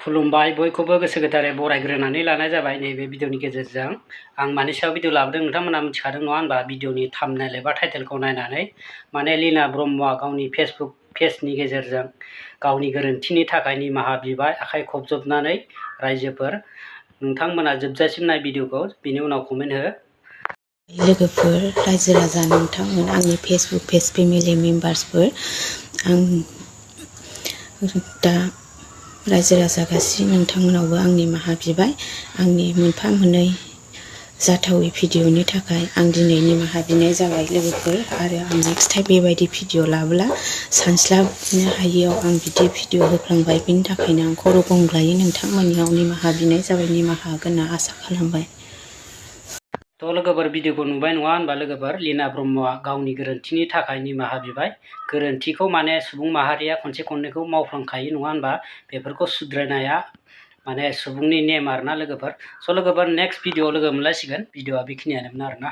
खुलुमबाय बयखौबो गोसो गोथारै बरायग्रोनानै लानाय जाबाय नैबे भिडिअनि गेजेरजों आं मानि सायाव भिडिअ लाबोदों नोंथांमोना मिथिखादों नङा होनबा भिडिअनि थाम्बनेल एबा टाइटेलखौ नायनानै माने लीना ब्रह्मआ गावनि फेसबुक पेजनि गेजेरजों गावनि गोरोन्थिनि थाखाय निमाहा बिबाय आखाइ खबजबनानै रायजोफोर नोंथांमोना जोबजासिम नाय भिडिअखौ बिनि उनाव कमेन्ट हो। लोगोफोर रायजो राजा नोंथांमोन आंनि फेसबुक पेज फेमिलि मेम्बार्सफोर आं दा रायजो राजा गासैबो नोंथांमोनावबो आं निमाहा बिबाय आंनि मोनफा मोननै जाथावै भिडिअनि थाखाय आं दिनै निमाहा बिनाय जाबाय लोगोफोर आरो आं नेक्स्ट टाइम बेबायदि भिडिअ लाबोला सानस्लाबनो हायियाव आं बिदि भिडिअ होफ्लांबाय बिनि थाखायनो आं खर' गंग्लायै नोंथांमोननियाव निमाहा बिनाय जाबाय निमाहा होगोन होनना आसा खालामबाय। तो लोगोफोर भिडिअखौ नुबाय नङा होनबा लोगोफोर लीना ब्रह्मआ गावनि गोरोन्थिनि थाखाय निमाहा बिबाय गोरोन्थिखौ माने सुबुं माहारिया खनसे खननैखौ मावफ्लांखायो नङा होनबा बेफोरखौ सुद्रायनाया माने सुबुंनि नेम आरोना लोगोफोर। स' लोगोफोर नेक्स्ट भिडिअ लोगो मोनलायसिगोन भिडिअआ बेखिनियानोमोन आरोना।